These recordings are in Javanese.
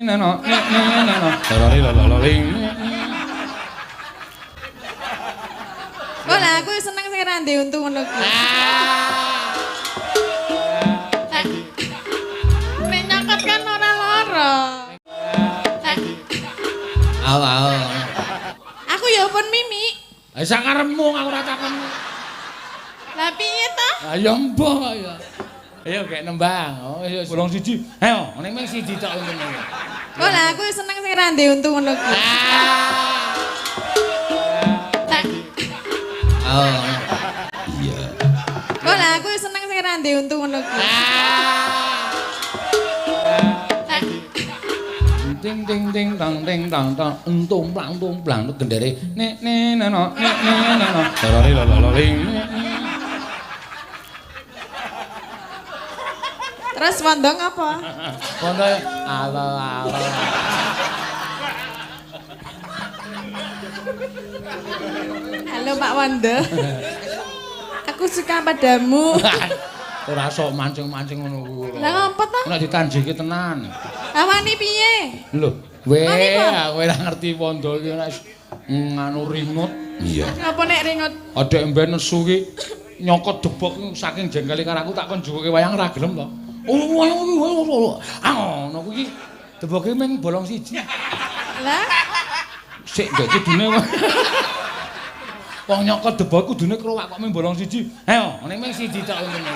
No ne ne no. Lali lali. Oh lah aku seneng sing ra ndek untu ngono kuwi. Nek nyokot kan ora lara. Au au. Aku ya pun Mimi. Ha sak karepmu aku ora takon. Lah piye to? Ha ya mbah kok ya. Ayo gek nembang. Oh ya bolong siji. Ayo ning mung siji tok untune. Oh lah aku seneng sing ra ndek untu ngono kuwi. Oh. Iya. Oh lah aku seneng sing ra ndek untu ngono kuwi. Ting ting ting tang ting tang tang entung plang tung plang gendere ne ne no ne ne no. Lali lali. Terus wondo ngapa? Wondo alo alo. Halo Pak Wondo. Aku suka padamu. Ora sok mancing-mancing ngono kuwi. Lah ngopo to? Nek ditanjiki tenan. Lah wani piye? Lho, kowe aku ora ngerti wondo iki nek nganu ringut. Iya. Ngapa nek ringut? Adek mben nesu ki nyokot debok saking jengkele karo aku tak kon juwuke wayang ora gelem to. Oh wayang iki ah ngono kuwi deboke mung bolong siji. Lah sik ndek kudune wong nyokot debok kudune krowak kok mung bolong siji. Ayo ning mung siji tok untune.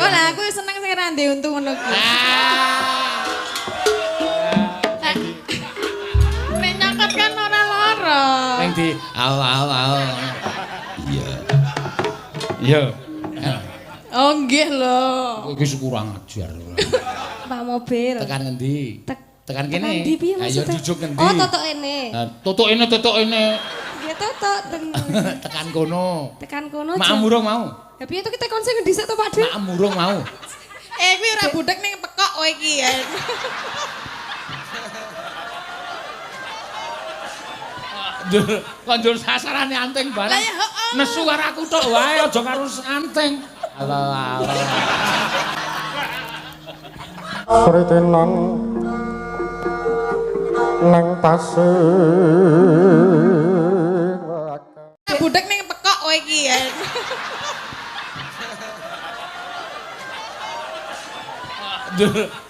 Oh lah aku seneng sing ra ndek untu ngono kuwi. Nek nyokot kan ora lara. Ning di au au au. Iya. Iya. Oh nggih lho. Kowe iki kurang ajar. Pak mobil. Tekan ngendi? Tekan kene. Ayo jujuk ngendi? Oh, totok ene. Totok ene, totok ene. Nggih totok tekan kono. Tekan kono. Maem urung mau. Lah piye to kita kon sing ngendi sik to, Pak De? Maem urung mau. Eh kuwi ora budhek ning pekok kowe iki ya. Kok njur sasarane anting barang. Lah ya heeh. Nesu karo aku tok wae aja karo anting. Ala ala. Kritenan nang pasir. Budhek ning pekok kowe iki ya.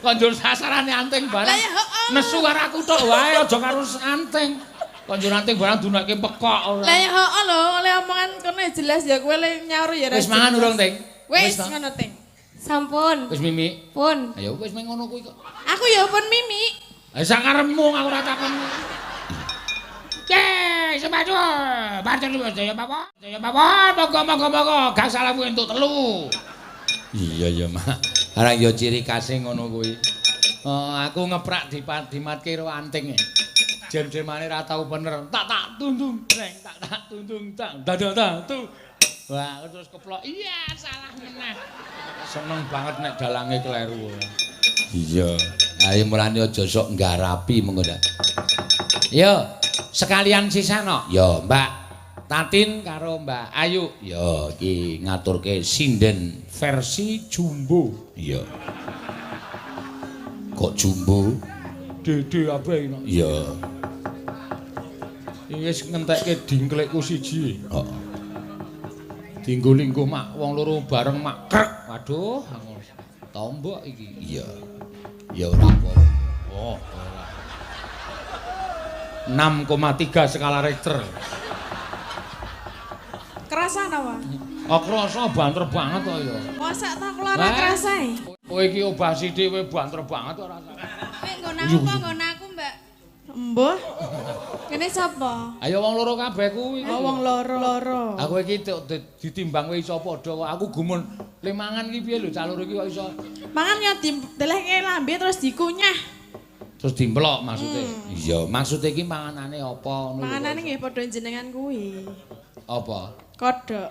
Kok njur sasarane anting barang. Lah ya heeh. Nesu karo aku tok wae aja karo anting. Kok njur anting barang dunake pekok ora. Lah ya heeh lho, oleh omongan kono jelas ya kowe le nyaur ya. Wis mangan urung, Ting? Wis ngono, Ting. Sampun. Wis Mimi. Pun. Ayo wis meng ngono kuwi kok. Aku ya pun Mimi. Ha sak karepmu aku ora takon. Ye, sepatu. Baca dulu ya Bapak. Ya Bapak, monggo monggo monggo, gak salahmu entuk telu. Iya ya, Mak. Arang ya ciri khase ngono kuwi. Oh, aku ngeprak dimatke karo anting. Jem-jemane ra tau bener. Tak tak tundung breng, tak tak tundung tak. Dadah tak tu. Wah, aku terus keplok. Iya, salah meneh. Seneng banget nek dalange kleru. Iya. Ayo mulane aja sok nggarapi mengko ndak. Yo, sekalian sisano. Yo, Mbak Tatin karo Mbak Ayu. Yo, iki ngaturke sinden versi jumbo. Iya. Kok jumbo? Dede abe iki. Iya. Iki wis ngentekke dingklikku siji. Heeh. Dinggo lingguh mak wong loro bareng mak krek. Waduh, tombok iki. Iya. Ya ora apa. Oh, ora. 6,3 skala Richter. Kerasa ta, Pak? Oh, kerasa banter banget kok ya. Mosok ta kula ora kerasa e. Kowe iki obah sithik kowe banter banget ora. Kowe nggon aku apa nggon aku, Mbak? Embuh. Kene sapa? Ayo wong loro kabeh kuwi. Oh, wong loro. Aku iki ditimbang kowe iso padha kok. Aku gumun le mangan iki piye lho cah loro iki kok iso. Mangan ya didelehke lambe terus dikunyah. Terus dimplok maksude. Iya, maksude iki manganane apa ngono lho. Manganane nggih padha jenengan kuwi. Apa? Kodhok.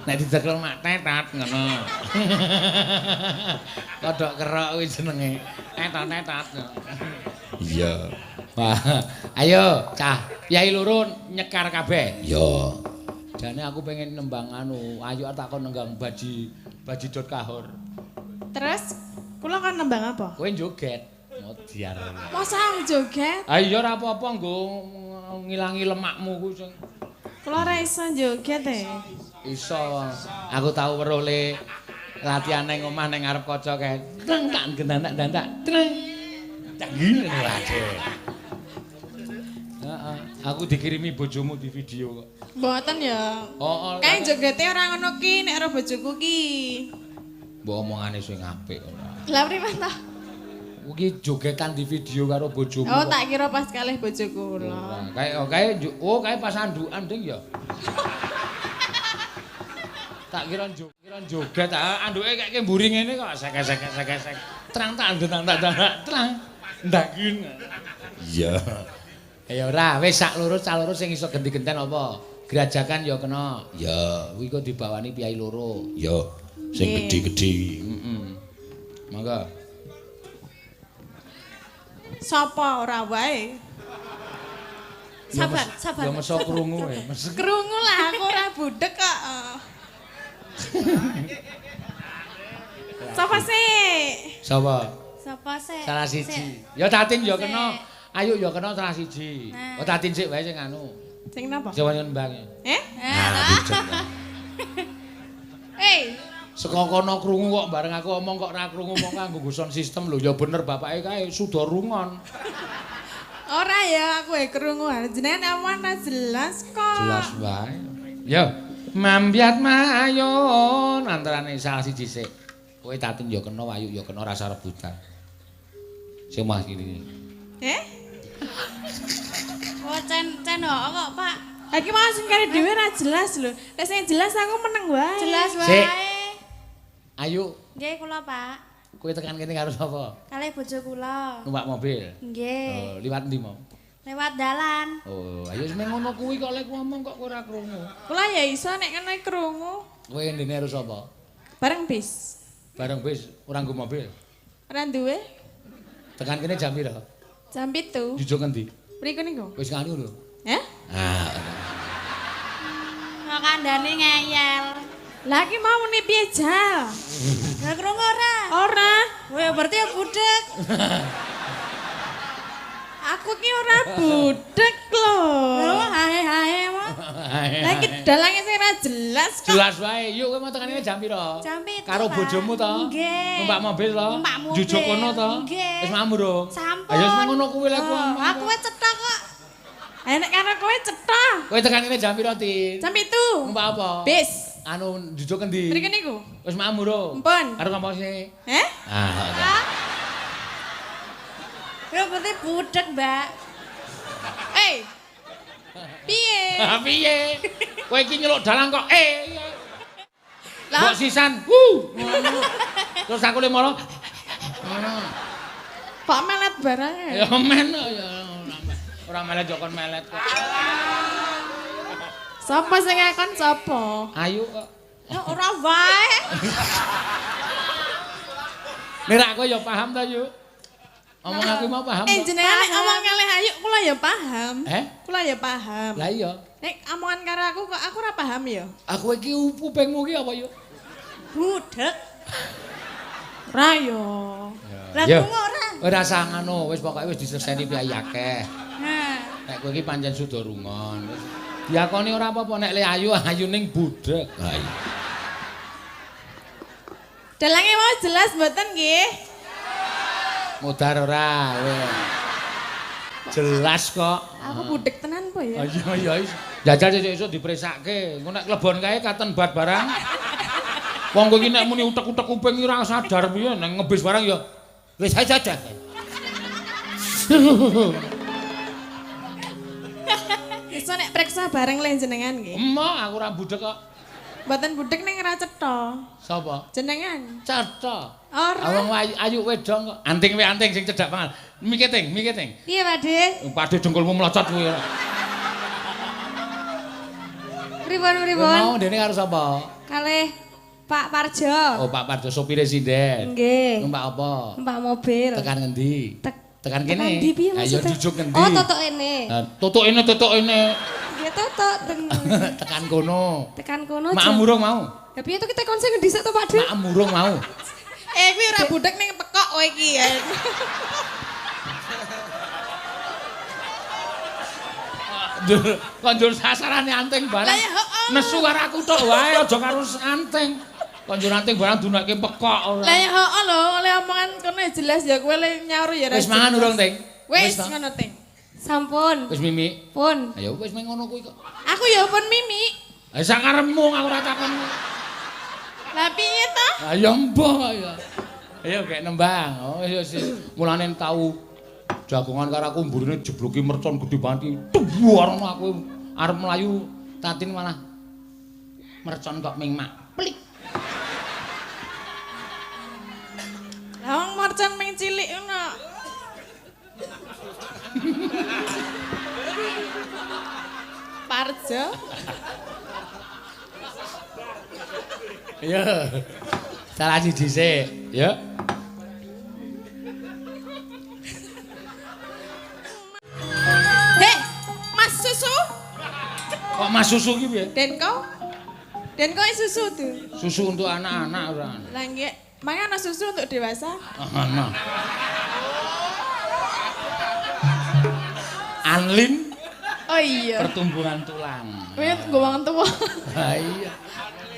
Nek dicekel mak tetat ngono. Kodhok kerok kuwi jenenge. Tetat-tetat. Iya. Wah, ayo cah, yai loro nyekar kabeh. Iya. Jane aku pengen nembang anu, ayo takon nenggang baji dot kahor. Terus Kula kan nembang apa? Kowe joget. Modiar. Masa joget? Ah iya ora apa-apa nggo ngilangi lemakmu ku sing. Kula ora iso joget e. Iso. Aku tau weruh le latihan ning omah ning ngarep kaca kae. Treng tak gendanak-dandak. Treng. Canggih wae. Heeh, aku dikirimi bojomu di video kok. Mboten ya. Oh, kae jogete ora ngono ki nek ora bojoku ki. Mbok omongane sing apik ora. Lah pripun ta? Kuwi jogetan di video karo bojomu. Oh, tak kira pas kalih bojoku lho. Kae oh kae pas andukan ding ya. Tak kira joget, anduke kayak mburi ngene kok sek-sek-sek-sek. Trang tak ndang tak trang. Ndangin. Iya. Ya ora, wis sak loro cah loro sing iso genti-genten apa? Grajagan ya kena. Ya, kuwi kok dibawani piyai loro. Ya, sing gedhe-gedhe. Heeh. Monggo. Sapa ora wae? Sabar, sabar. Ya meso krungu e. Krungu lah aku ora budhek kok. Sapa sih? Sapa? Sapa sih? Salah siji. Ya Tatin ya kena. Ayo ya kena salah siji. Oh Tatin sik wae sing anu. Sing napa? Sing nembang. Eh? Nah, Eh. Saka kono krungu kok bareng aku omong kok ora krungu mong nganggo sound system lho. Ya bener bapake kae suda rungon. Ora ya aku e krungu. Jenengan omong ora jelas kok. Jelas wae. Ya, mambyat mayon antarane salah siji sik. Kowe Tatin ya kena, Ayu ya kena rasa rebutan. Sing mah kene. Eh? Oh cen kok, Pak. Iki mau sing kare dhewe ora jelas lho. Nek sing jelas aku meneng wae. Jelas wae. Ayu. Nggih kula, Pak. Kowe tekan kene karo sapa? Kalih bojo kula. Numpak mobil? Nggih. Oh, liwat endi mau? Lewat dalan. Oh, ayo semeng ngono kuwi kok lek ngomong kok ora krungu. Kula ya iso nek kene krungu. Kowe ndene karo sapa? Bareng bis. Bareng bis, ora nggo mobil. Ora duwe. Tekan kene jam pira? Jam 7. Jujuk ngendi? Mriku niku. Wis nganu lho. Heh? Ah. Kok kandhane ngeyel. Lah iki mau muni piye jal? Lah krungu ora? Ora. Kowe berarti ya budhek. Aku ki ora budhek lho. Lho hae-hae mo. Lah iki dalange sing ora jelas kok. Jelas wae. Yuk kowe mau tekan kene jam pira? Jam 7. Karo bojomu to? Nggih. Numpak mobil to? Numpak mobil. Jujuk kono to? Nggih. Wis mambu durung? Sampun. Ayo wis ngono kuwi lek ku. Aku wis cetha kok. Ayo nek karo kowe cetha. Kowe tekan kene jam pira, Tin? Jam 7. Numpak apa? Bis. Anu jujuk endi? Mriki niku. Wis mambu durung? Mpun. Karo ngomong sini. Heh? Ah. Ya berarti budhek, Mbak. Eh. Piye? Piye? Kowe iki nyeluk dalang kok eh. Lah mbok sisan. Wuh. Terus aku le moro. Ngono. Kok melet barang ya? Ya men ya ora melet yo kon melet kok. Sapa sing ngakon sapa? Ayu kok. Ya ora wae. Nek ra kowe ya paham ta, Yu? Omong aku mau paham. Eh jenengan nek omong kalih Ayu kula ya paham. Eh? Kula ya paham. Lah iya. Nek omongan karo aku kok aku ora paham ya. Aku iki kupingmu ki apa, Yu? Budhek. Ora yo. Lah krungu ora? Ora usah ngono, wis pokoke wis diseseni piyai akeh. Nah, nek kowe iki pancen suda rungon. Wis diakoni ora apa-apa nek le ayu ayu ning budhek. Ha iya. Dalange mau jelas mboten nggih? Modar ora kowe. Jelas kok. Aku budhek tenan po ya. Iya iya. Jajal sesuk dipresake. Engko nek klebon kae katen bat barang. Wong kowe iki nek muni utek-utek kuping ora sadar piye nek ngebis barang ya wis aja aja. Iso nek preksa bareng le jenengan nggih. Emoh aku ora budhek kok. Mboten budhek ning ora cetha. Sapa? Jenengan. Cetha. Ora. Wong ayu wedong kok. Anting we anting sing cedhak banget. Miketing, miketing. Piye, Pak De? Pak De dengkulmu mlocot kuwi. Pripun, pripun? Mau dene karo sapa? Kalih Pak Parjo. Oh, Pak Parjo sopire sinden. Nggih. Numpak apa? Numpak mobil. Tekan ngendi? Tekan kene. Tekan ndi piye Ayo maksudnya? jujuk ngendi? Oh, totok ene. Tutuk ene, tutuk ene. Nggih, totok teng. Tekan kono. Tekan kono. Maem urung mau. Lah piye to kita kon sing ngendi sik to, Pak De? Maem urung mau. Kuwi ora budhek ning pekok kowe iki ya. Kok njur sasarane anting barang. Nesu karo aku tok wae aja karo anting. Kok njur anting barang dunekke pekok ora. Lah ya heeh lho, oleh omongan kono ya jelas ya kowe le nyaur ya. Wis mangan urung, Ting? Wis ngono, Ting. Sampun. Wis Mimi. Pun. Ayo wis meng ngono kuwi kok. Aku ya pun Mimi. Ha sakarepmu aku ora takon. Lah piye to? Ha ya mbah ya. Ayo gek nembang. Oh iya sih. Mulane tau jagongan karo aku mburine jebluki mercon gedhe banget. Tuwar aku arep mlayu Tatin malah mercon kok ming mak. Plik. Lah wong mercon ming cilik ngono. Parjo. Iya. Salah siji sik, ya. Hei, Mas Susu. Kok Mas Susu ki piye? Denko. Denko susu tuh. Susu untuk anak-anak ora. Lah nggih, mangan ana susu untuk dewasa? Ana. Anlin. Oh iya. Pertumbuhan tulang. Kowe nggo wong tuwa. Ha iya.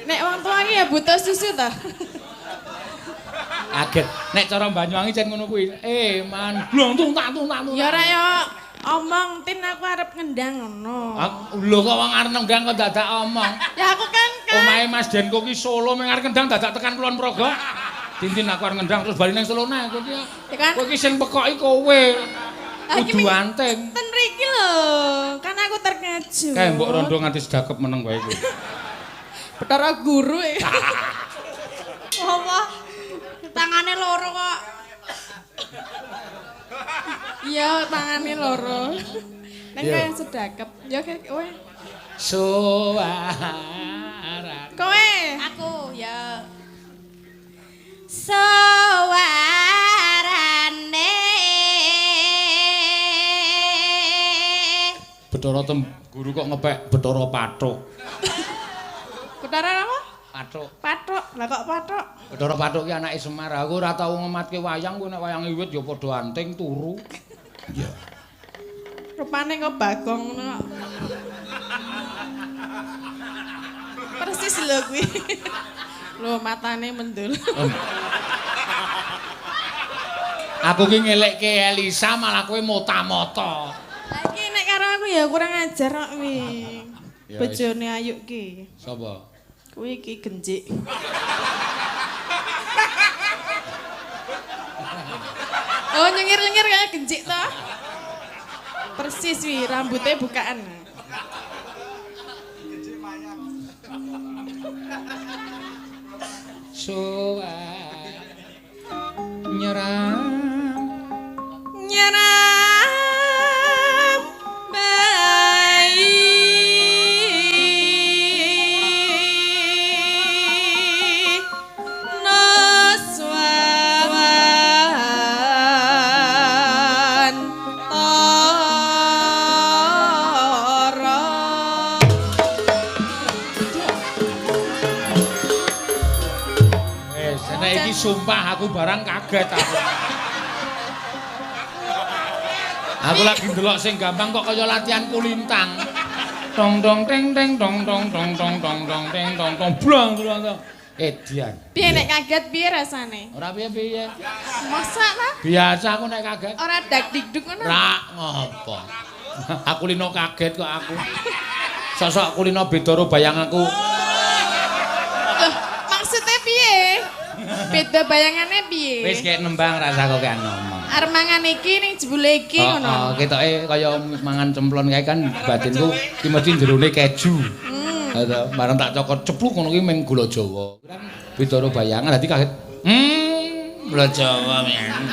Nek wong tuwa iki ya butuh susu ta. Kaget. Nek cara Banyuwangi jan ngono kuwi. Man blong tung tak tung tak. Ya ora ya omong Tin aku arep ngendang ngono. Lho kok wong arep nendang kok dadak omong. Ya aku kan omahe Mas Denko ki Solo meng arep ngendang dadak tekan Kulon Progo. Tintin aku arep ngendang terus bali nang Solo neh kowe iki. Ya kan? Kowe iki sing pekoki kowe. Kudu anting. Ten mriki lho. Kan aku terkejut. Kae mbok rondo nganti sedakep meneng wae kowe. Betara guru e. Apa? Tangane loro kok. Iya, tangane loro. Neng kaya sedakep. Ya kayak kowe. Suara. Kowe. Aku ya. Suarane. Betara tem guru kok ngepek Betara Pathuk. Betara apa? Pathuk. Pathuk. Lah kok pathuk? Betara Pathuk ki anake Semar. Aku ora tau ngematke wayang, kowe nek wayang wiwit ya padha anting turu. Iya. Rupane kok Bagong ngono kok. Persis lho kuwi. Lho matane mendul. Aku ki ngelekke Elisa malah kowe mota-mota. Lah iki nek karo aku ya kurang ajar kok kuwi. Bojone Ayu ki. Sapa? Kuwi iki genjik. Oh nyengir-nyengir kayak genjik toh. Persis wi rambutnya bukaan. Genjik mayang. Suwa nyeram nyeram bayi noswan tara. Nek iki sumpah aku barang kaget aku. Aku lagi ndelok sing gampang kok kaya latihan kulintang. Dong dong teng teng dong dong dong dong dong dong teng dong dong blang blang. Edian. Piye nek kaget piye rasane? Ora piye-piye. Masa ta? Biasa aku nek kaget. Ora dak dikduk ngono. Ra ngopo. Aku lino kaget kok aku. Sosok kulino beda karo bayang aku. Loh, maksudnya piye? Beda bayangane piye? Wis kek nembang rasa kok kan ngomong. Arep mangan iki ning jebule iki ngono. Heeh, ketoke kaya mangan cemplon kae kan batinku ki mesti jerone keju. Heeh. Bareng tak cokot cepluk ngono ki meng gula Jawa. Kan beda karo bayangan dadi kaget. Gula Jawa men.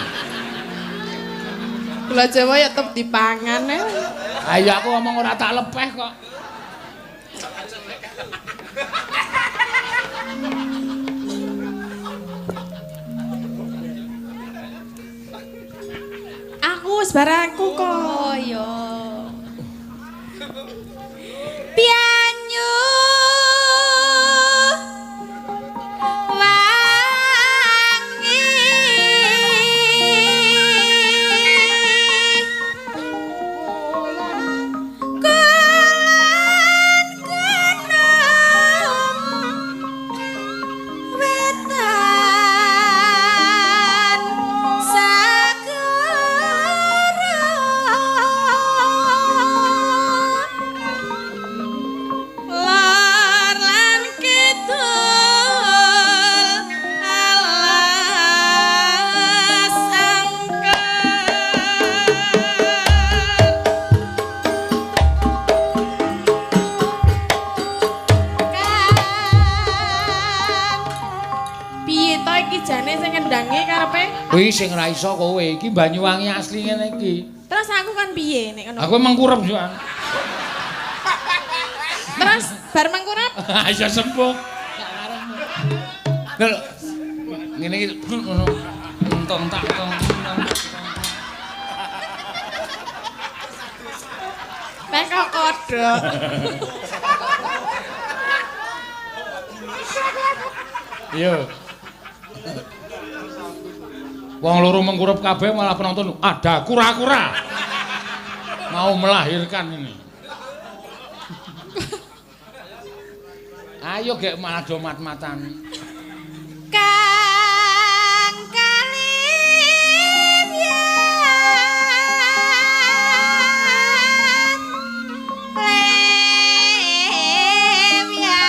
Gula Jawa ya tetep dipangan e. Ayo aku ngomong ora tak lepeh kok. Aku wis barangku kok. Oh iya. Pianyu wangi Kuwi sing ra iso kowe iki Banyuwangi asli ngene iki. Terus aku kan piye nek ngono? Aku mengkurep yo. Terus bar mengkurep? Ya sembuh. Lho. Ngene iki ngono. Entong tak tong. Nek kok kodhok. Iya. Wong loro mengkurep kabeh malah penonton ada kura-kura. Mau melahirkan ini. Ayo gek malah do mat-matan. Kang Kalim ya. Lem ya.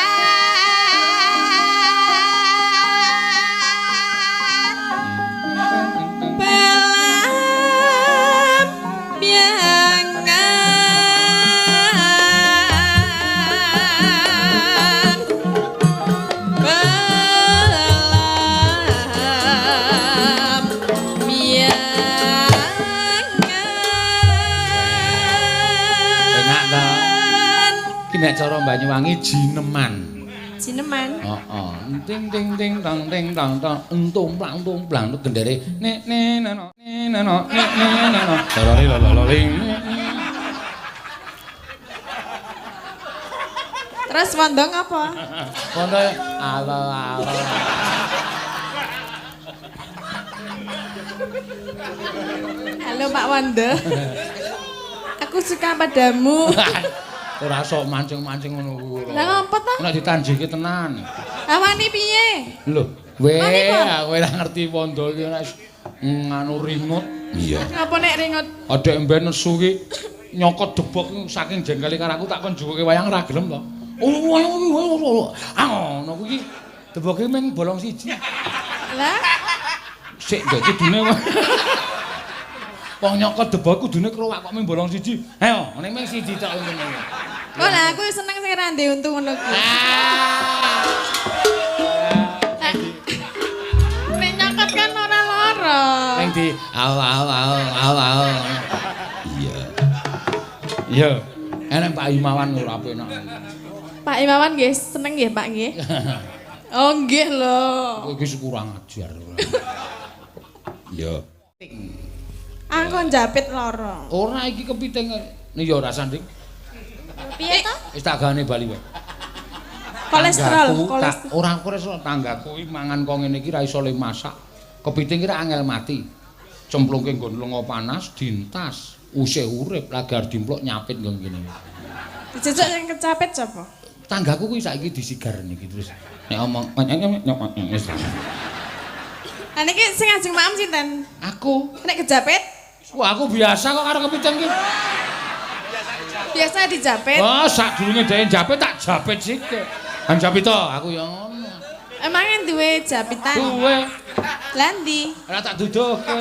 Belam biangan. Belam biangan. Enak ta? Iki nek cara Banyuwangi jineman. Jineman. Heeh. Ting ting ting tang ting tang tang entung plang tung plang gendere nek ne no ne no ne ne no. Lololi lololi. Terus wondong apa? Wondo alo alo. Halo Pak Wondo. Aku suka padamu. Ora sok mancing-mancing ngono kuwi. Lah ngopo ta? Nek ditanjiki tenan. Lah wani piye? Lho, weh aku ora ngerti wondo iki nek nganu ringut. Iya. Ngapa nek ringut? Adek mben nesu ki nyokot debok saking jengkele karo aku tak kon jukuke wayang ora gelem to. Oh wayang iki ah ngono kuwi deboke mung bolong siji. Lah sik ndek kudune. Wong nyokot debok kudune krowak kok mung bolong siji. Ayo, ning mung siji tok untune. Kok lah aku seneng sing ra ndek untu ngono kuwi. Nek nyokot kan ora lara. Ning di au au au au au. Iya. Iya. Enek Pak Imawan ora penak. Pak Imawan nggih seneng nggih Pak nggih. Oh nggih lho. Kowe iki kurang ajar. Iya. Aku njapit lara. Ora iki kepiting. Nih ya ora sanding. Piye to? Wis tak gane bali wae. Kolesterol, kolesterol. Ora kolesterol tanggaku iki mangan kok ngene iki ra iso le masak. Kepiting ki ra angel mati. Cemplungke nggon lenga panas dintas, usih urip lagar dimplok nyapit nggon kene. Dijejak sing kecapit sapa? Tanggaku kuwi saiki disigar niki terus. Nek omong wis. Lah niki sing ajeng maem sinten? Aku. Nek kejapit? Wah, aku biasa kok karo kepiting ki. Biasa dijapit. Oh, sadurunge dhek njapit tak japit sithik. Han japit to, aku ya ngono. Emangnya duwe japitan? Duwe. Lah ndi? Ora tak duduhke.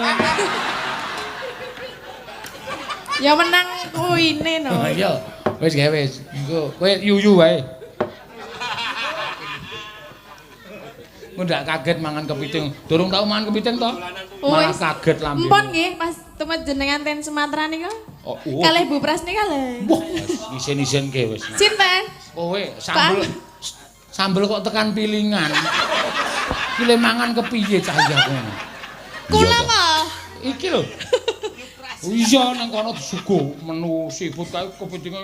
Ya menang kuwine no. Iya. Wis gawe wis. Engko kowe yuyu wae. Engko ndak kaget mangan kepiting. Durung tau mangan kepiting to? Malah kaget lambene. Empun nggih pas tumet jenengan ten Sumatera niku. Oh, oh. Kalih Bu Pras nika lho. Wah, isin-isinke wis. Sinten? Kowe sambel sambel kok tekan pilingan. Iki le mangan kepiye cah iki aku. Kula apa? Iki lho. Iya nang kono disuguh menu seafood kae kepitinge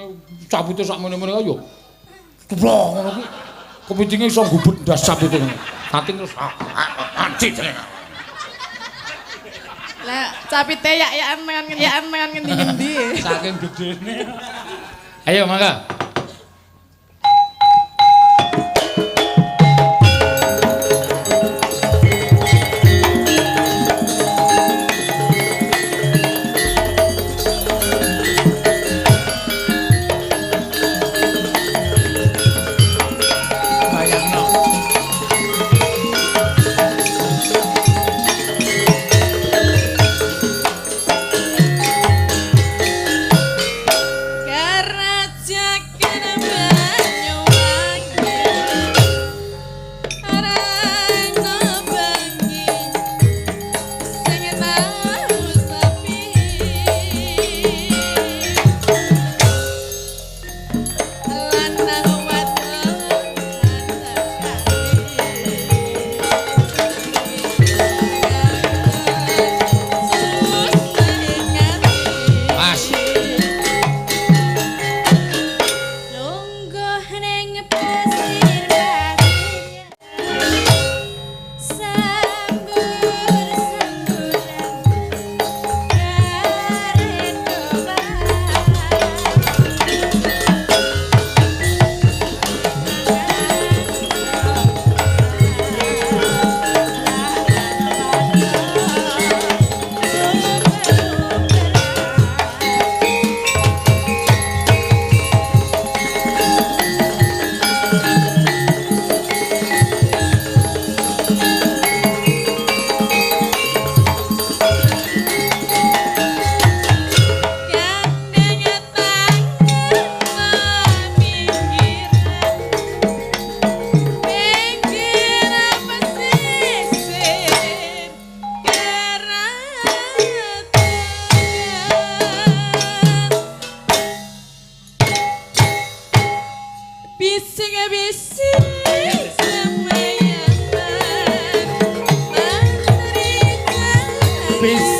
capite sak mene-mene kae yo. Ceblok ngono kuwi. Kepitinge iso gubet ndas capite ngono. Saking terus anci jenenge. Lah capite yak-yakan mangan yakan mangan ngendi-ngendi. Saking gedene. Ayo mangga. Bayangno. Kerajaan Bis.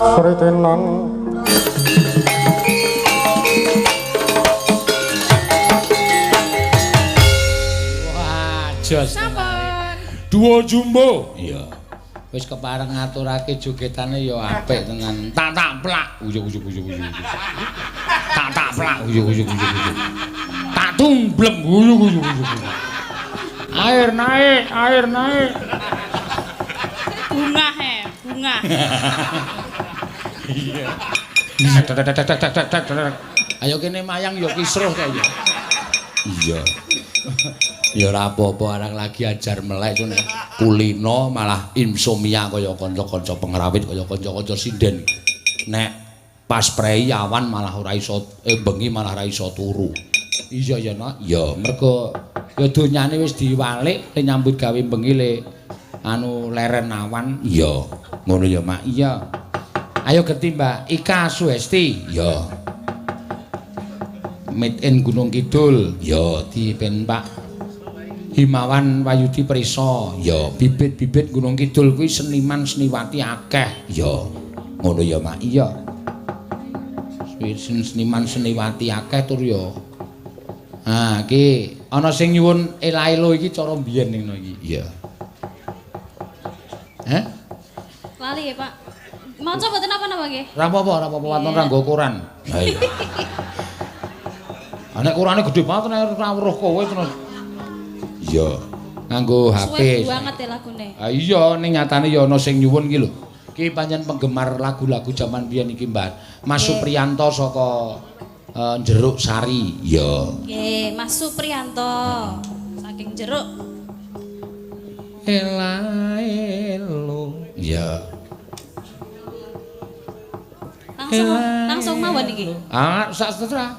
Sritinan. Wah, jos. Sampun. Duo jumbo. Iya. Wis kepareng ngaturake jogetane ya apik tenan. Tak tak plak. Uyuk uyuk uyuk uyuk. Tak tak plak. Uyuk uyuk uyuk uyuk. Tak tumblek. Uyuk uyuk uyuk. Air naik, air naik. Bunga he, bunga. Iya. Ayo kene mayang ya kisruh ta ya. Iya. Ya ora apa-apa arang lagi ajar melek nek kulino malah insomnia kaya kanca-kanca pengrawit kaya kanca-kanca sinden. Nek pas prei awan malah ora iso bengi malah ora iso turu. Iya ya Nak. Ya mergo ya donyane wis diwalik le nyambut gawe bengi le anu leren awan. Iya. Ngono ya Mak. Iya. Ayo genti Mbak Ika Suhesti. Ya. Made in Gunung Kidul. Ya dipen Pak Himawan Wayudi Prisa. Ya, bibit-bibit Gunung Kidul kuwi seniman seniwati akeh. Ya. Ngono ya Mak. Iya. Seniman seniwati akeh tur ya. Ah, iki ana sing nyuwun ela-elo iki cara mbiyen ngono iki. Iya. Hah? Lali ya, Pak. Maca mboten napa-napa nggih? Ora apa-apa, ora apa-apa waton ora nggo koran. Ha iya. Ah nek korane gedhe banget nek ora weruh kowe terus. Iya, nganggo HP. Suwe banget ya lagune. Ha iya, ning nyatane ya ana sing nyuwun iki lho. Iki pancen penggemar lagu-lagu jaman biyen iki, Mbak. Mas Supriyanto saka Jeruk Sari. Iya. Nggih, Mas Supriyanto saking Jeruk. Elaelo. Iya. Langsung mawon iki. Ah, sak seterah.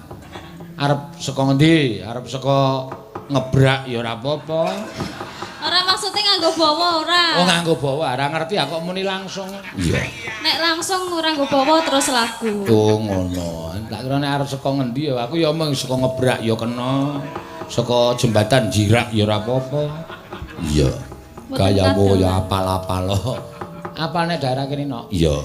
Arep saka ngendi? Arep saka ngebrak ya ora apa-apa. Ora maksudnya nganggo bawa ora. Oh, nganggo bawa. Ora ngerti aku kok muni langsung. Iya. Nek langsung ora nganggo bawa terus lagu. Oh, ngono. Tak kira nek arep saka ngendi ya aku ya mung saka ngebrak ya kena. Saka jembatan Jirak ya ora apa-apa. Iya. Gayamu ya apal-apal. Apane daerah kene, Nok? Iya.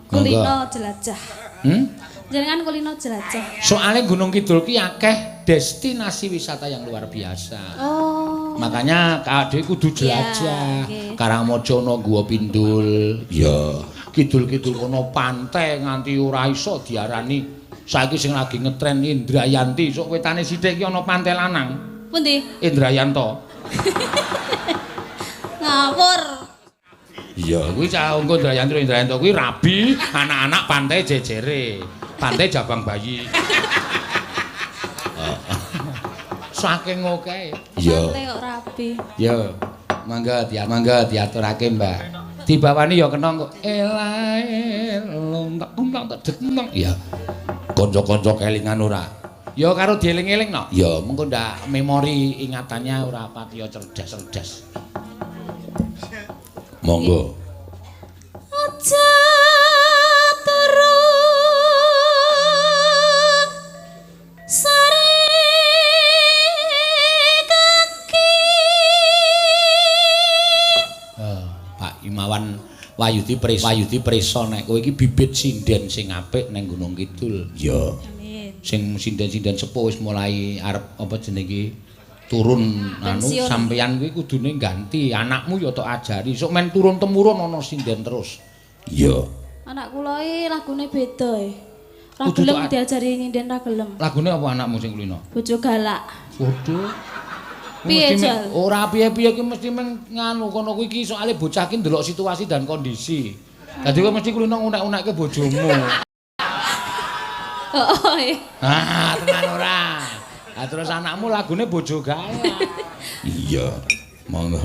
Kulino jelajah. Hmm? Jenengan kulino jelajah. Soale Gunung Kidul ki akeh destinasi wisata yang luar biasa. Oh. Makanya dhewe kudu jelajah. Ya, okay. Karangmojo ana Gua Pindul. Iya. Kidul-kidul kono pantai nganti ora iso diarani. Saiki sing lagi ngetren Indrayanti, sok wetane sithik ki ana pantai lanang. Pundi? Indrayanto. Ngawur. Iya, kuwi cah engko Indrayanto kuwi rabi anak-anak pantai jejere. Pantai Jabang Bayi. Saking oke. Iya. Pantai kok rabi. Iya. Mangga diaturake, Mbak. Dibawani ya kena kok. Elae lontak lontak deteng. Iya. Kanca-kanca kelingan ora? Ya karo dieling-eling no. Ya, mengko ndak memori ingatannya ora patiya cerdas-cerdas. Monggo. Aja turu sare kaki. Pak Imawan Wayudi Preso nek kowe iki bibit sinden sing apik ning Gunung Kidul. Ya. Amin. Sing sinden-sinden sepuh wis mulai arep apa jenenge iki? Turun anu sampeyan kuwi kudune ganti anakmu ya tok ajari sok men turun temurun ana sinden terus. Iya. Anak kula iki lagune beda e. Ra gelem diajari nyinden ra gelem. Lagune apa anakmu sing kulino? Bojo galak. Waduh. Piye jal? Ora piye-piye iki mesti men nganu kono kuwi iki soalé bocah iki ndelok situasi dan kondisi. Dadi kowe mesti kulino unek-unekke bojomu. Heeh. Ah, tenan ora. Ah, terus anakmu lagune bojo galak. Iya, monggo.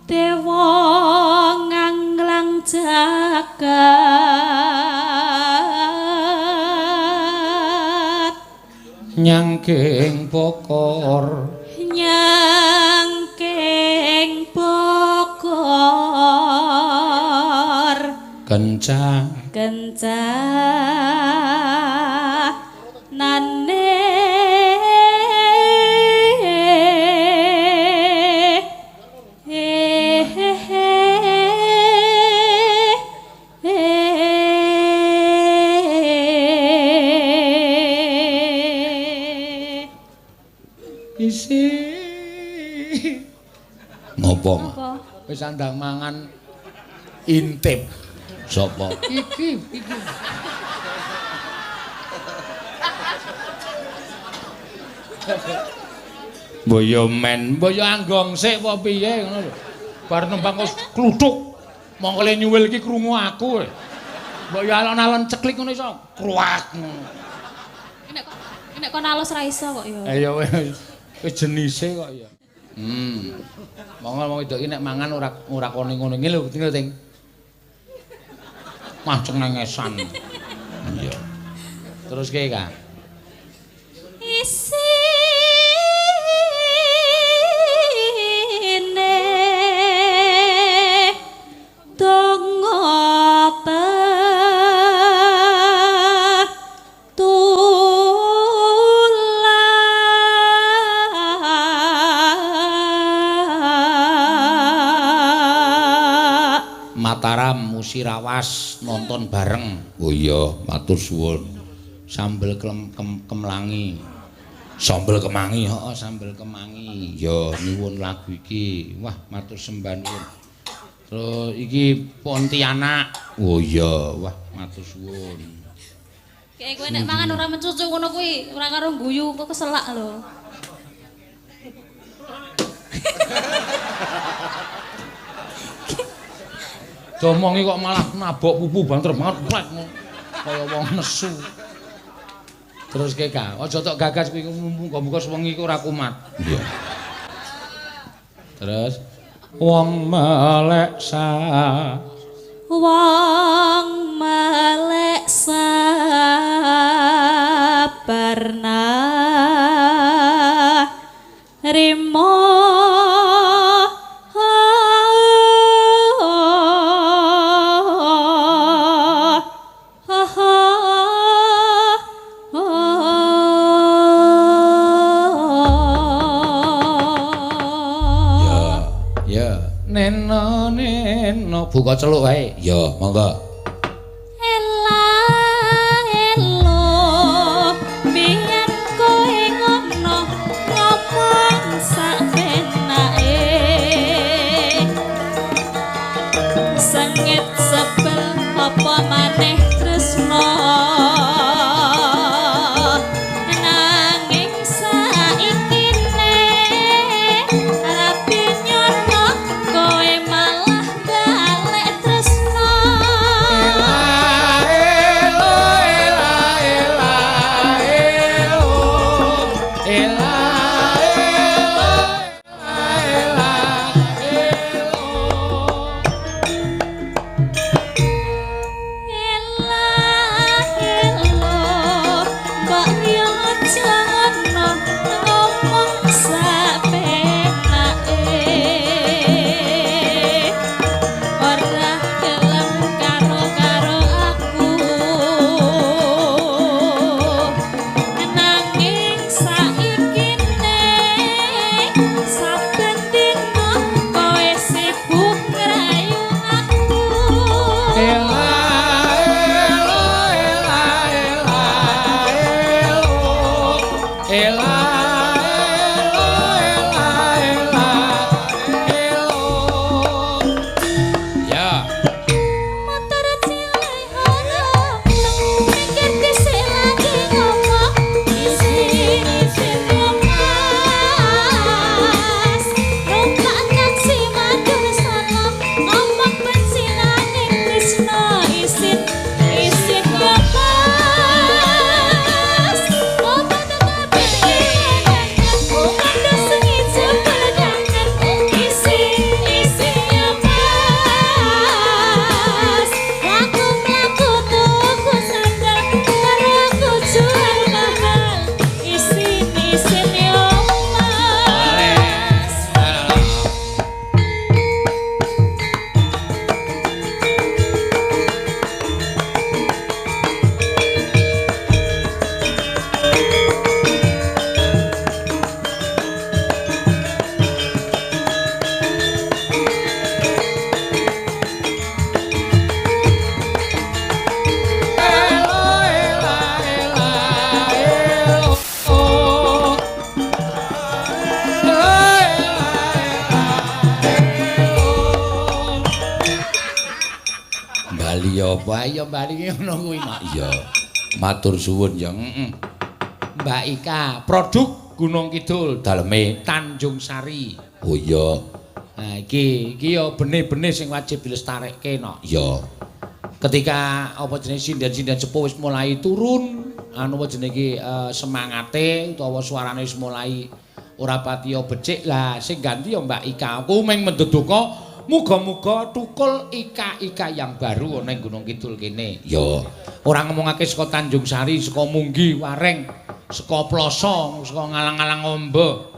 Dewa nganglang jagat nyangking bokor, nyangking bokor, kencang kencanane isi. Ngopo? Wis andang mangan intip. Sapa? Iki, iki. Boyo men, boyo anggong sik apa piye ngono lho. Bar nembang kok kluthuk. Mongkole nyuwil iki krungu aku. Mbok yo alon-alon ceklik ngono iso kruak ngono. Nek kon alus ra iso kok ya. Ya wis wis jenise kok ya. Monggo wong wedok iki nek mangan ora kone ngono ngene lho, Ting. Mah cengengesan. Iya. Terus ki, Kak. Isine donga Mataram Musirawas nonton bareng. Oh iya, matur suwun. Sambel kemlangi. Sambel kemangi, heeh, sambel kemangi. Ya nyuwun lagu iki. Wah, matur sembah nuwun. Terus iki Pontianak. Oh iya, wah matur suwun. Kayak kowe nek mangan ora mencucu ngono kuwi, ora karo guyu kok keselak lho. Domongi kok malah nabok pupu banter banget plek kaya wong nesu. Terus ke ka, aja tok gagas kuwi muga-muga sewengi ku ora kumat. Iya. Terus wong melek sa wong melek sabarna rimo Neno neno buka celuk wae. Ya, monggo. Ela elo biyen kowe ngono ngomong sak penake. Sengit sebel apa maneh tresno. Nanging saiki ne rapi nyono kowe malah balik tresno. Ela ela ela elo ela elo ela elo. Ela elo mbok yo aja ngono ngomong sak penake. Ora gelem karo-karo aku. Nanging saiki ne saben dina kowe sibuk ngrayu aku. Ela elo ela ela elo ela elo ela ela elo. Ya. Motor cilik ora mikir dhisik lagi ngomong isin-isin mas numpak taksi madun Solo ngomong benci nanging tresno isin isin yo pas opo tetep pengen sengi jebul kangen isin isin yo pas laku mlaku tuku sandal karo aku jual mahal isin isin yo mas. Elo ela ela elo. Ela ela elo. Bali apa? Ayo bali ngono kuwi, Mak. Iya. Matur suwun ya. Heeh. Mbak Ika, produk Gunung Kidul daleme Tanjung Sari. Oh iya. Nah iki iki ya benih-benih sing wajib dilestarekke no. Iya. Ketika apa jenenge sinden-sinden sepuh wis mulai turun, anu apa jenenge iki semangate utawa suarane wis mulai ora patiya becik lah sing ganti ya Mbak Ika. Aku mung mendeduka muga-muga tukul Ika-ika yang baru ana ing Gunung Kidul kene. Ya. Ora ngomongake saka Tanjung Sari, saka Munggi, Wareng, saka Ploso, saka ngalang-alang ombo.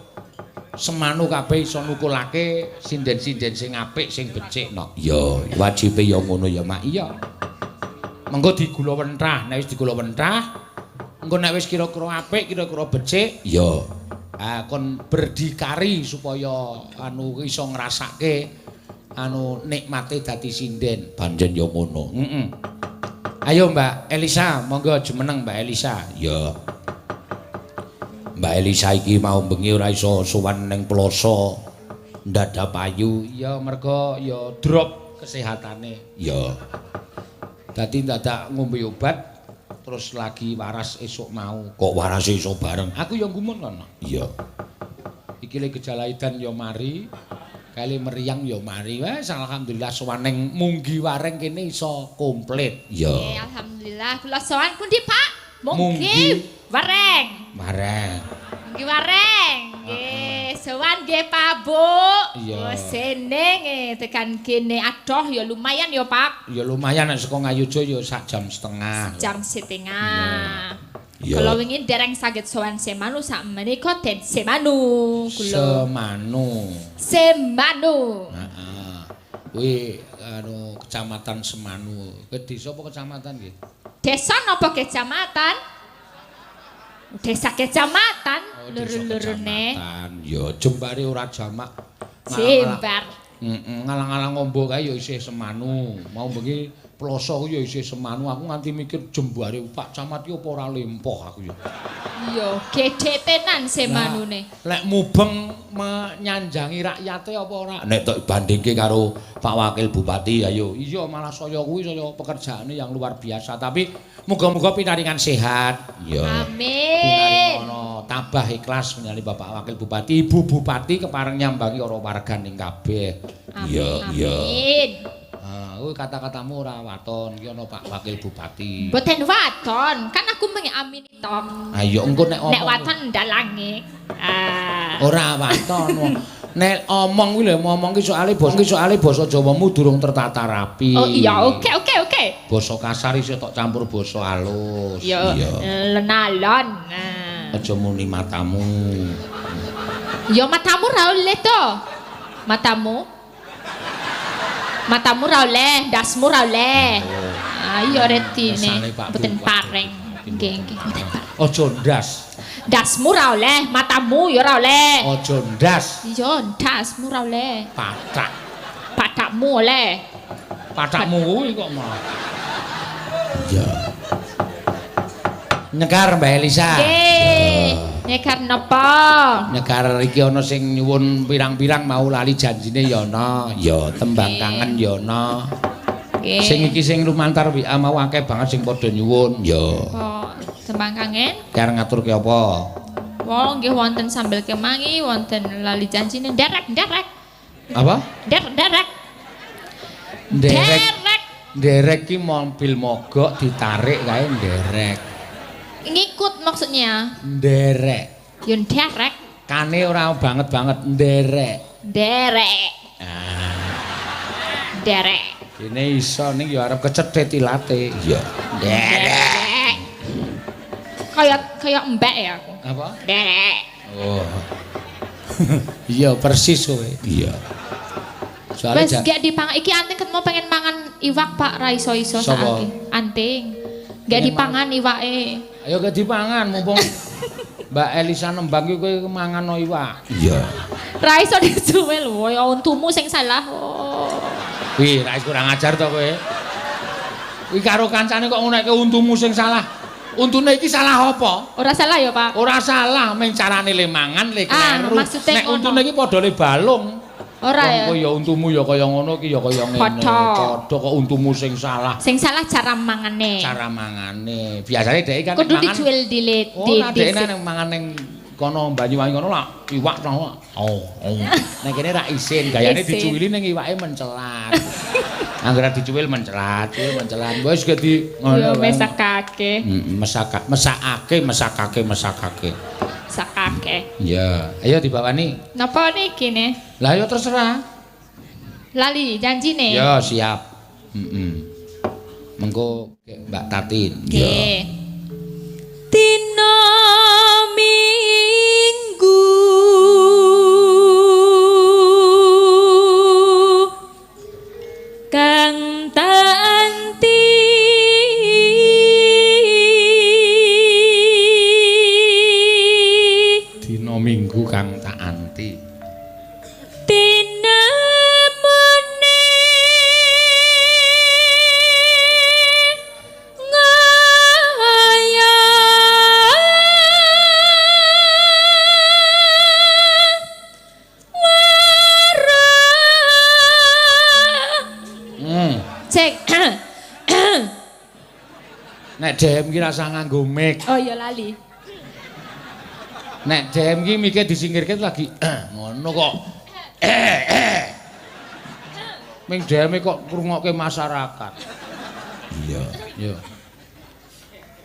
Semanu kabeh iso nukulake sinden-sinden sing apik, sing becik no. Ya, wajibe ya ngono ya, Mak. Iya. Mengko digula wentah, nek wis digula wentah, engko nek wis kira-kira apik, kira-kira becik, ya. Ah, kon berdikari supaya anu iso ngrasake anu nikmate dadi sinden. Pancen ya ngono. Heeh. Ayo Mbak Elisa, monggo jumeneng Mbak Elisa. Ya. Mbak Elisa iki mau bengi ora iso sowan ning Ploso. Ndadak payu. Ya mergo ya drop kesehatane. Ya. Dadi ndadak ngombe obat terus lagi waras esuk mau. Kok waras iso bareng? Aku ya gumun kono. Iya. Iki le gejala edan ya mari. Kali meriang ya mari wis alhamdulillah sowan ning Munggi Wareng kene iso komplit. Iya. Alhamdulillah kula sowan pundi Pak? Munggi Wareng. Wareng. Munggi Wareng. Nggih, sowan nggih Pak Bu. Iya. Oh sene tekan kene adoh ya lumayan ya Pak. Ya lumayan nek saka Ngayogya ya sak jam setengah. Jam setengah. Iya. Kula wingi dereng saged sowan Semanu sak menika den Semanu kula. Semanu. Semanu. Heeh. Kuwi anu kecamatan Semanu. Ke desa apa kecamatan nggih? Desa napa kecamatan? Desa kecamatan oh, loro-lorone. Ya jembare ora jamak. Jembar. Heeh, ngalang-alang ngombo kae ya isih Semanu. Mau bengi ploso ku ya isih Semanu. Aku nganti mikir jembare Pak Camat ki apa ora lempoh aku ya. Iya, gedhe tenan Semanune. Lek mubeng menyanjangi rakyate apa ora? Nek tok bandingke karo Pak Wakil Bupati ayo. Iya malah saya kuwi saya pekerjaane yang luar biasa, tapi muga-muga pinaringan sehat. Iya. Amin. Pinaringono tabah ikhlas menyali Bapak Wakil Bupati, Ibu Bupati kepareng nyambangi para warganing kabeh. Iya, iya. Amin. Kuwi kata-katamu ora waton, iki ana Pak Wakil Bupati. Mboten waton, kan aku mengamini to. Ayo engko nek omong. Nek waton ndalange. Ah. Ora waton. Nek omong kuwi lho, ngomong ki soale basa Jawamu durung tertata rapi. Oh iya, oke oke oke. Basa kasar iso tok campur basa halus. Iya, lenalon. Aja muni matamu. Ya matamu ra oleh to. Matamu. Matamu ra oleh, ndasmu ra oleh. Ayo retine. Mboten pareng. Nggih, nggih, mboten pareng. Aja ndas. Ndasmu ra oleh, matamu ya ora oleh. Aja ndas. Iya, ndasmu ra oleh. Pathak. Pathakmu oleh. Pathakmu kuwi kok malah. Iya. Nyekar Mbak Elisa. Nggih. Nyekar napa? Nyekar iki ana sing nyuwun pirang-pirang mau lali janjine ya ana. Ya tembang kangen ya ana. Nggih. Sing iki sing lumantar WA mau akeh banget sing padha nyuwun. Ya. Oh, tembang kangen? Karep ngaturke apa? Wong nggih wonten sambel kemangi, wonten lali janjine nderek-nderek. Apa? Nderek-nderek. Nderek. Nderek ki mobil mogok ditarik kae nderek. Ngikut maksudnya. Nderek. Ya nderek. Kane ora banget-banget nderek. Nderek. Ah. Nderek. Dene iso ning ya arep kecethit ilate. Iya. Nderek. Kaya kaya mbek ya aku. Apa? Nderek. Oh. Iya persis kowe. Iya. Wes gak dipangan iki anting ketemu pengen mangan iwak Pak ra iso-iso saiki. Anting. Gak dipangan iwake. Ayo gak dipangan mumpung Mbak Elisa nembang iki kowe mangan iwak. Iya. Ra iso dicuwil lho, ya untumu sing salah. Oh. Wih, ra kurang ajar to kowe. Kuwi karo kancane kok ngonekke untumu sing salah. Untune iki salah apa? Ora salah ya, Pak. Ora salah, mung carane le mangan le kleru. Nek untune iki padha le balung. Ora ya. Kowe ya untumu ya kaya ngono iki ya kaya ngene. Padha kok untumu sing salah. Sing salah cara mangane. Cara mangane. Biasane dhek kan kudu dicuwil dilit. Ora dhek nek mangan ning kono Banyuwangi kono lak iwak to. Oh. Nek kene ra isin, gayane dicuwili ning iwake mencelat. Anggere dicuwil mencelat, cuwil mencelat. Wis gedi ngono. Ya mesakake. Heeh, mesakake, mesakake, mesakake. Sakake. Iya, ayo dibawani. Napa niki ne? Lah ayo terserah. Lali janjine. Ya, siap. Heeh. Mengko Mbak Tatin. Nggih. Dina Minggu kang tak anti Dina Minggu kang tak anti. Tinemune ngaya wara. Cek. Nek DM ki rasa nganggo mic. Oh iya lali. Nek DM ki mike disingkirke lagi ngono kok. Ming dhewe kok ngrungokke masyarakat. Iya, iya.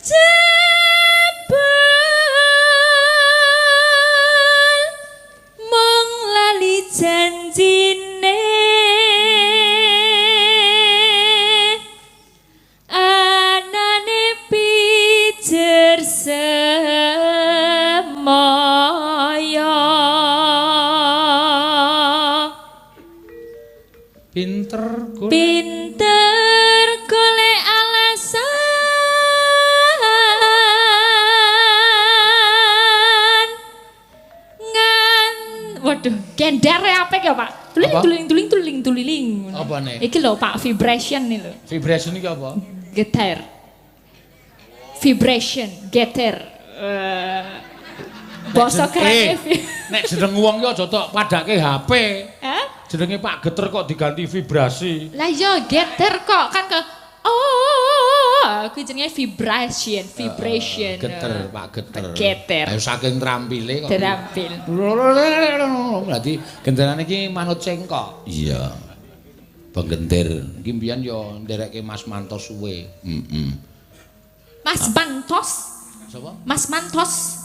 Jebul mung lali janjine anane pijer semaya. Pinter golek. Pinter golek alasan ngan Waduh, gender ya apik ya, Pak. Tuling tuling tuling tuling tuling. Apa nih? Iki lho, Pak, vibration nih lho. Vibration iki apa? Geter. Vibration, geter. Basa kerene. Nek jeneng wong ki aja tok padake HP. Hah? Jenenge Pak Geter kok diganti vibrasi. Lah iya geter kok kan ke oh, kuwi jenenge vibration, vibration. Geter, Pak Geter. Geter. Ayo saking trampile kok. Terampil. Berarti genderane iki manut cengkok. Iya. Penggenter. Iki mbiyen yo nderekke Mas Mantos suwe. Heeh. Mas Mantos? Sapa? Mas Mantos.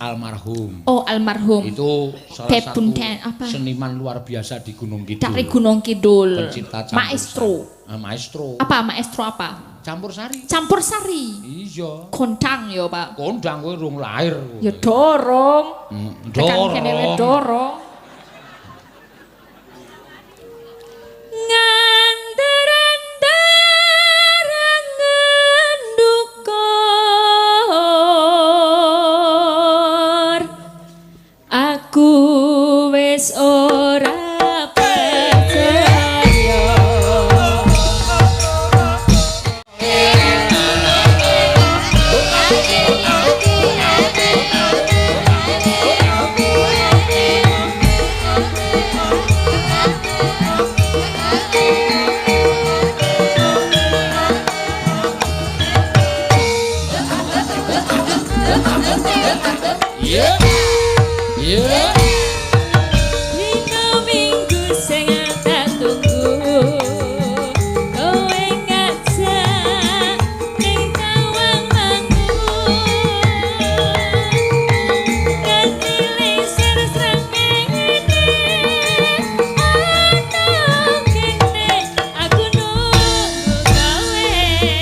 Almarhum. Oh, almarhum. Itu salah satu apa? Seniman luar biasa di Gunung Kidul. Dari Gunung Kidul. Pencipta campur maestro. Sari. Maestro. Apa maestro apa? Campur sari. Campur sari. Iya. Kondang ya, Pak. Kondang kowe rung lahir. Ya dorong. Dorong. Kene dorong. Aku wis ora percaya. Yeah. Yeah. Dino minggu sing tak tunggu, kowe ngajak ning Tawang Mangu. Nganti lisir srengenge ana kene aku nunggu kowe.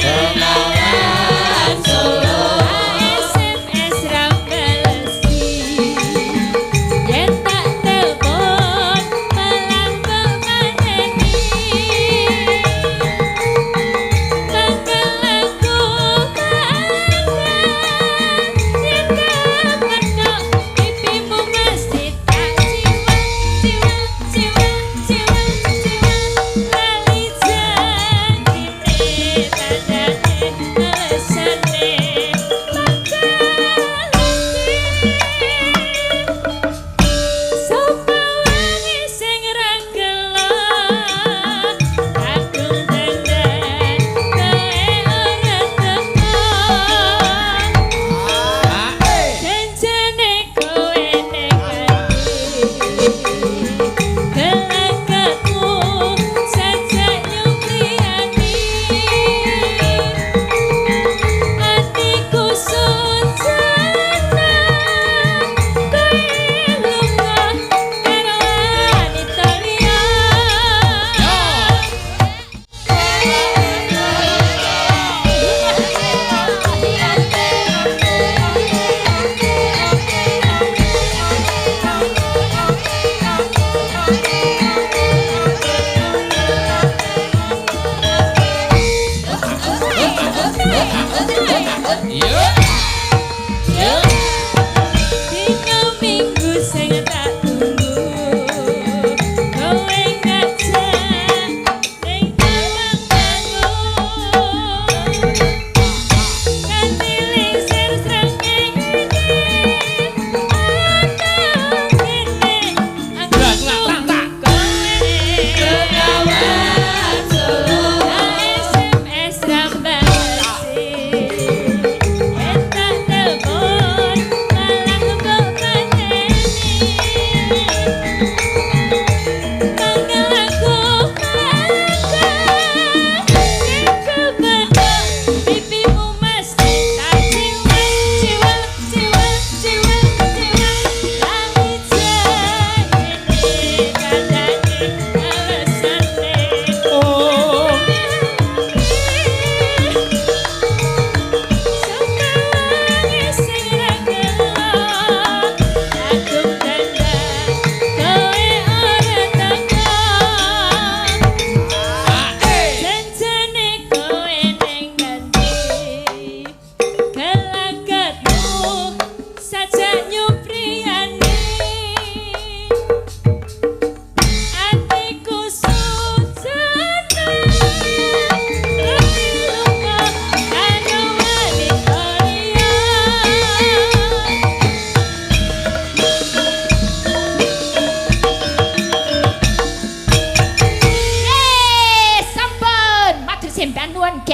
Bengawan Solo SMS ra balesi. Yen tak telepon malah kok mateni.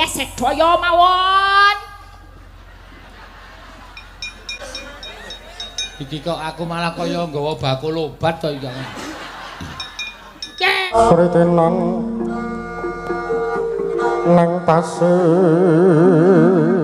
Nggih sedaya mawon. Iki kok aku malah kaya nggawa bakul obat to iki. Sritinan nang pasir.